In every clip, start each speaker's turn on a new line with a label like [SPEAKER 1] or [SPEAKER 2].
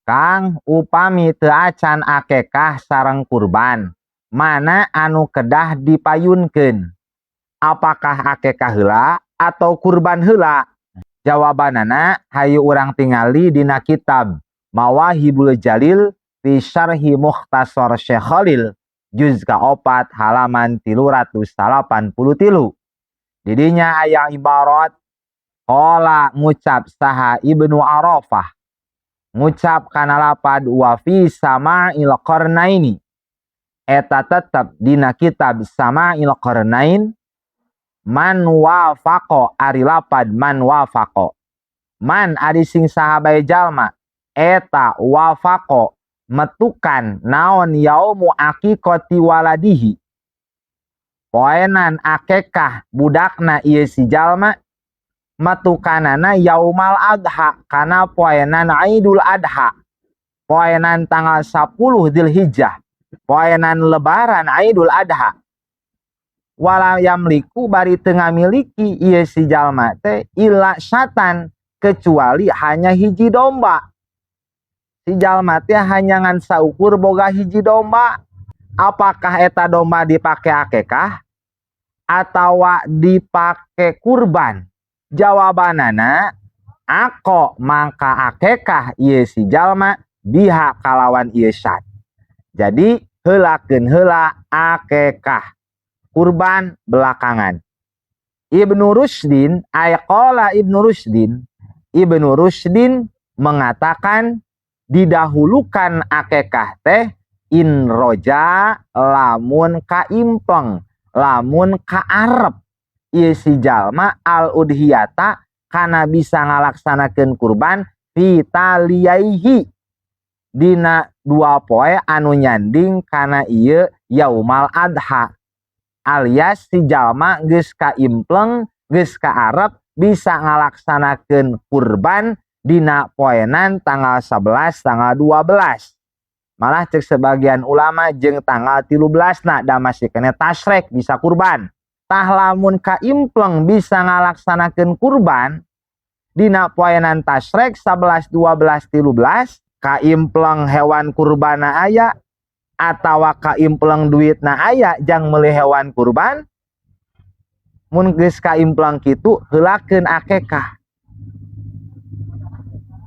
[SPEAKER 1] Kang, upami teu acan akekah sareng kurban, mana anu kedah dipayunkeun? Apakah akekah heula atau kurban heula? Jawabanana hayu urang tingali dina kitab Mawahibul Jalil fi Syarhi Mukhtasar Syekh Khalil juz ka-4 halaman 383. Didinya aya ibarat qala, ngucap saha Ibnu Arafah, ngucap kana lapad wa fi Sama'il Qarnaini, eta tetep dina kitab Sama'il Qarnain, man wafaqo, ari lapad man wafaqo, man ari sing saha bae jalma eta wafaqo metukan naon yaumu aqiqati waladihi, poenan akekah budakna ieu si jalma, matukanana yaumal adha, kana poenan Idul Adha, poenan tanggal 10 Dzulhijjah, poenan Lebaran Idul Adha, wala yamliku bari teu ngamiliki ieu si jalma teh illa syatan, kecuali hanya hiji domba. Si jalma teh hanya ngan saukur boga hiji domba. Apakah eta domba dipake akekah atawa dipake kurban? Jawabanana ako mangka akekah ieu si jalma biha kalawan ieu syat. Jadi heulakeun heula akekah, kurban belakangan. Ibnu Rusydin ay qala Ibnu Rusydin, Ibnu Rusydin mengatakan didahulukan akekah teh in roja lamun kaimpleng, lamun kaarep ieu si jalma al udhiyata kana bisa ngalaksanakeun kurban fi taliyaihi dina 2 poe anu nyanding kana ieu yaumal adha, alias si jalma geus kaimpleng, geus kaarep bisa ngalaksanakeun kurban dina poenan tanggal 11, tanggal 12, malah cek sebagian ulama jeung tanggal 13. Nah, da masih kena tasrek bisa kurban. Tah, lamun kaimpleng bisa ngalaksanakeun kurban dina poenan tasrek 11, 12, 13, kaimpleng hewan kurbana aya atawa kaimpleng duitna aya jang meuli hewan kurban, mun geus kaimpleng kitu heulakeun akekah.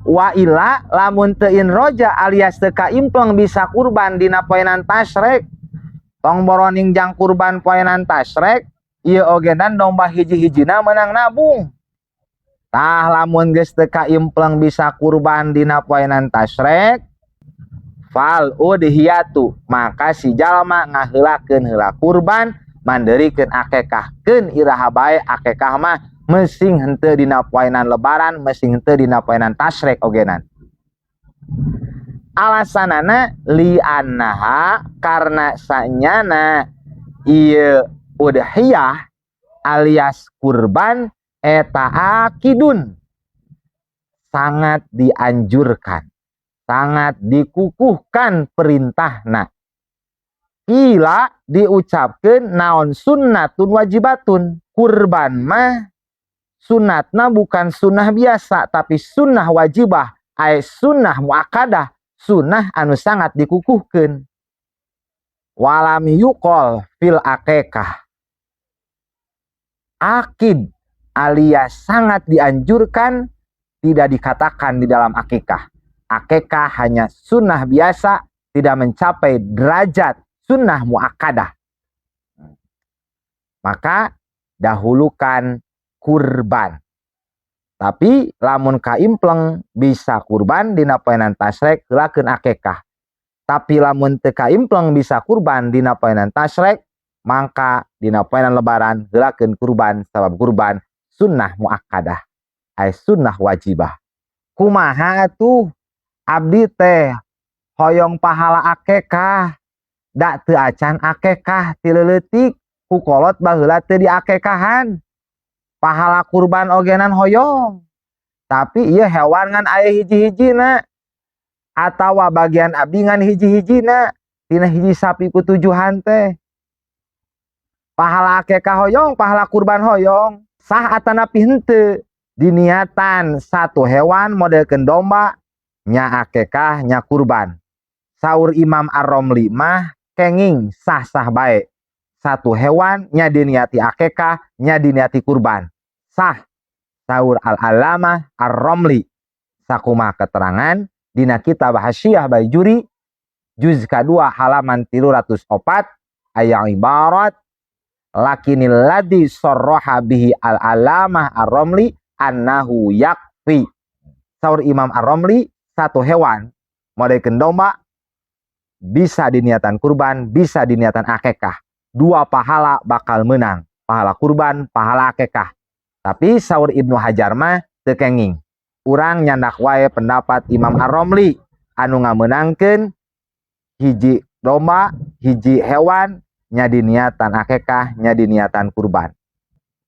[SPEAKER 1] Wa illa lamun teu in roja alias teu kaimpleng bisa kurban dina poenan tasrek, tong boroning jang kurban poenan tasrek ieu ogenan domba hiji-hijina menang nabung. Tah, lamun geus teu kaimpleng bisa kurban dina poenan tasrek, fal udhiyatu maka si jalma ngaheulakeun heula kurban, mandeurikeun akekah. Keun iraha bae akekah mah, mesing henteu dina poenan Lebaran, mesing henteu dina poenan tasrek ogenan. Alasanana li annaha karena sanyana ieu udhiyah alias kurban eta akidun sangat dianjurkan, sangat dikukuhkan perintahna. Qila diucapkeun naon sunnatun wajibatun. Kurban mah sunatna bukan sunnah biasa, tapi sunnah wajibah, ay sunnah muakkadah, sunnah anu sangat dikukuhkeun. Walam yuqol fil akekah. Akid alias sangat dianjurkan tidak dikatakan di dalam akikah. Akikah hanya sunnah biasa, tidak mencapai derajat sunnah muakkadah. Maka dahulukan kurban. Tapi lamun kaimpleng bisa kurban dina poenan tasrek, heulakeun akekah. Tapi lamun teu kaimpleng bisa kurban dina poenan tasrek, mangka dina poenan Lebaran heulakeun kurban, sabab kurban sunnah muakkadah ay sunnah wajibah. Kumaha atuh, abdi teh hoyong pahala akekah, da teu acan akekah ti leutik, ku kolot baheula teu diakekahan. Pahala kurban ogenan hoyong, tapi ieu hewan ngan aya hiji-hijina atawa bagian abdi ngan hiji-hijina tina hiji sapi ku tujuhan teh. Pahala akekah hoyong, pahala kurban hoyong, sah atanapi henteu diniatan satu hewan modelkeun domba? Nya akekah, nya kurban. Saur Imam Ar-Romli mah kenging, sah-sah bae. Satu hewan nya diniati akekah, nya diniati kurban. Sah. Saur Al-Alamah Ar-Romli. Sakumaha keterangan dina kitab Hasyiah Baijuri juz kedua halaman 304 aya ibarat lakinil ladzi sarraha bihi al-alamah ar-Romli annahu yakfi. Saur Imam Ar-Romli, satu hewan modekeun domba bisa diniatan kurban, bisa diniatan akekah, dua pahala bakal menang, pahala kurban, pahala akekah. Tapi saur Ibnu Hajar mah teu kenging. Urang nyandak wae pendapat Imam Ar-Romli anu ngamenangkeun hiji domba, hiji hewan nya diniatan akekah, nya diniatan kurban.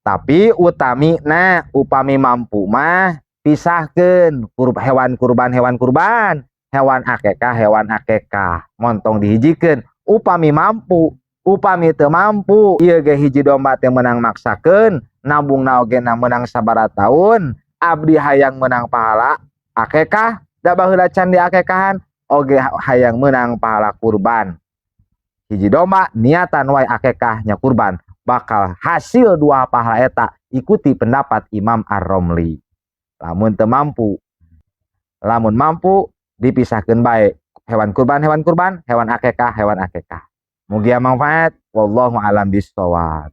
[SPEAKER 1] Tapi utami, nah, upami mampu mah pisahkeun hewan kurban, hewan kurban, hewan akekah, hewan akekah, montong dihijikeun upami mampu. Upami teu mampu, ieu ge hiji domba teh menang maksakeun nabung oge na menang sabaraha tahun. Abdi hayang menang pahala akekah, da baheula can diakekahan, oge hayang menang pahala kurban. Hiji domba niatan wae akekah nya kurban, bakal hasil dua pahala eta. Ikuti pendapat Imam Ar-Romli lamun teu mampu. Lamun mampu, dipisahkan bae, hewan kurban, hewan kurban, hewan akekah, hewan akekah. Mugia manfaat. Wallahu alam bisawab.